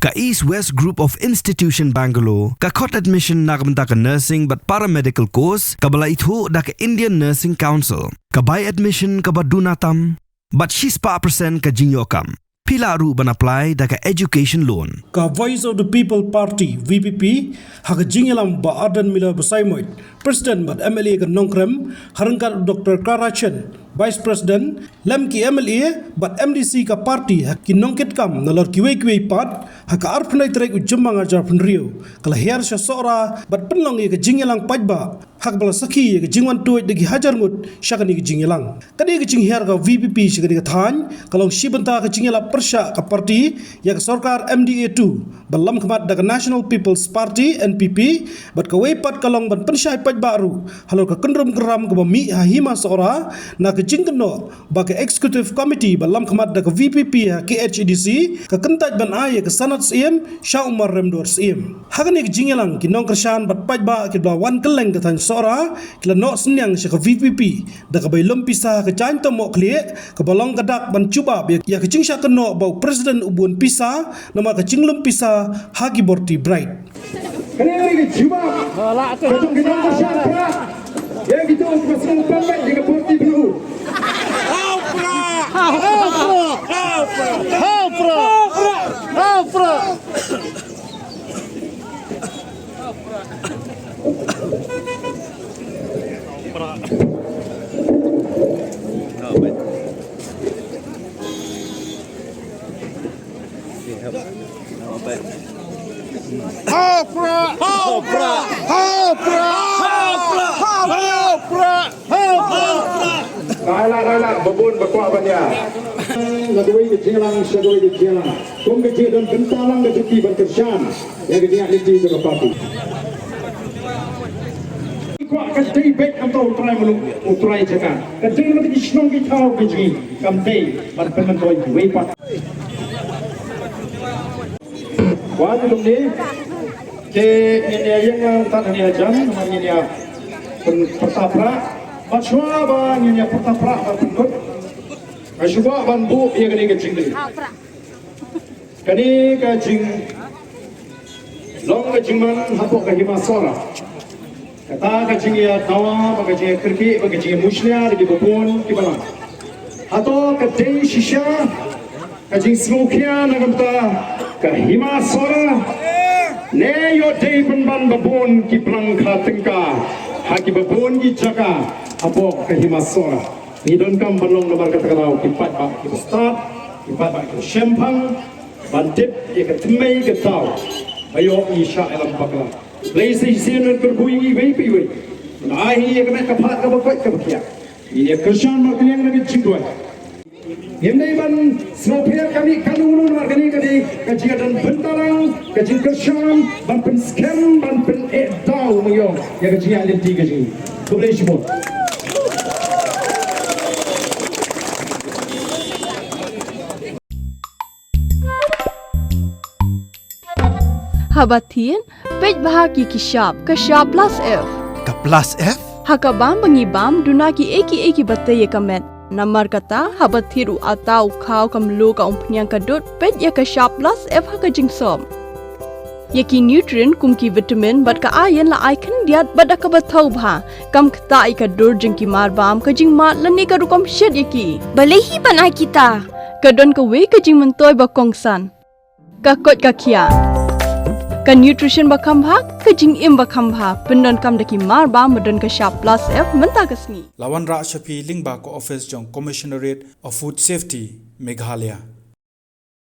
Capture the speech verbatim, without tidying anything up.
Ka East West Group of Institution Bangalore ka khot admission na ka bynta ka nursing bad paramedical course kaba la ithuh da ka Indian Nursing Council. Ka bai admission kaba duna tam bad shispah percent ka jingïoh kam. Phi lah ruh ban apply da ka education loan. Ka Voice of the People Party, V P P, ha ka jingïalam Bah Ardent Miller Basaiawmoit, President bad M L A ka Nongkrem, ha ryngkat Doctor Clara Chen, Vice President, lem ki M L A bad M D C ka party ha ki nongkitkam nalor kiwei kiwei pat, ha ka arphew tarik u Jymmang arhajar arphew hynriew, ka la hiar sha Sohra bad pynlong ïa ka jingïalang paidbah, ha kaba la sakhi ïa ka jingwan tuid da ki hajar ngut sha kane ka jingïalang. Ka dei ka jinghiar ka V P P sha kane ka thaiñ, ka long shi bynta ka jingïalap pyrshah ka party ïa ka sorkar M D A two, ba lamkhmat da ka National People's Party, N P P, bad kawei pat ka long ban pynshai paidbah ruh halor ka kynrum kynram kaba mih ha Hima Sohra, na ka jingkynnoh ba ka Executive Committee ba lamkhmat da ka V P P ha K H A D C ka kyntait ban ai ïa ka sanad Syiem sha u Mar Remdor Syiem. Ha kane ka jingïalang, ki nongkyrshan bad paidbah kiba la wan kylleng ka thaiñ Sohra ki la noh synñiang sha ka V P P da kaba ïalum pisa ha ka jaiñ tohmoh khlieh, kaba long ka dak ban jubab ïa, ïa ka jingshah kynnoh ba u President u bun pisa namar ka jinglum pisa ha ki bor ti bright. Kane ka jubab ka jong ki nongkyrshan Prah ïa kito kiba sngewpynbeit ïa ka bor ti bright. Rai lah, rai lah, ba bun ba kwah ban ïa. Na kawei ka jingïalang sha kawei ka jingïalang. Kum ka jingdon bynta lang ka jingïalang ban kyrshan ïa ka jingïalang jong ka party. Kwah ka dei beit, kam dei u trai muluk, u trai jaka. Ka dei na ki shnong ki thaw ki jingïalang, kam dei ban pynmyntoi kiwei pat. Wan kumne, te ngin ïa ïeng nangta hangne hajan, ngin ïa pyn-, pyrta pra. Bad shuwa ba ngin ïa pyrta pra bad pynkut, nga shu kwah ban buh ïa kane ka jingkylli. Kane ka jing, long ka jingman hapoh ka Hima Sohra. Kata ka jingïadawa, bad ka jingïakyrkieh, bad ka jingïamushlia da kiba bun kiba lang. Hato ka dei shisha ka jingsngewkhia na ka bynta ka Hima Sohra? Ne ïoh dei pynban ba bun ki plang ka tyngka ha kiba bun ki jaka hapoh ka Hima Sohra. Ngi donkam ban long namar kata ka daw ki paidbah kiba stad, ki paidbah kiba shemphang, ban tip ïa ka thymmei ka daw ba ïoh ngi shah ïalam bakla. Blei sa shisien un kyrkhu ïa ngi iwei pa iwei. Ban ai ïa ka met ka phad kaba koit kaba khiah. Ngin ïa kyrshan markylliang na ka jingduwai. Ngim dei ban sngewpher kane kano kano namar kane ka dei ka jingdon bynta lang, ka jingkyrshan ban pynskhem, ban pyneh daw ma ïong ïa ka jingïaid lynti ka jong ngi. Khublei shibun. Haba thied, peit bha ki ki shap, ka shap plus F. Ka plus F? Ha ka bam ba ngi bam, duna kiei kiei kiba tei ïa ka met. Namar kata, haba thied u atta, u khaw, ka mluh, ka umphniang, ka dud, peit ïa ka shap plus F ha ka jingsop. Ïa ki nutrient kum ki vitamin bad ka iron la ai khyndiat bad da kaba thaw bha. Kam ktah ïa ka dur jong ki mar bam, ka jingmad lane ka rukom shet ïa ki. Balei hi ban ai kita? Ka don kawei ka jingmyntoi ba kongsan. Ka koit ka khiah. Ka nutrition ba kham bha, ka jingim ba kham bha. Pyndonkam da ki mar bam ba don ka shap plus F mynta ka sngi. La wanrah sha phi lyngba ka office jong Commissionerate of Food Safety, Meghalaya.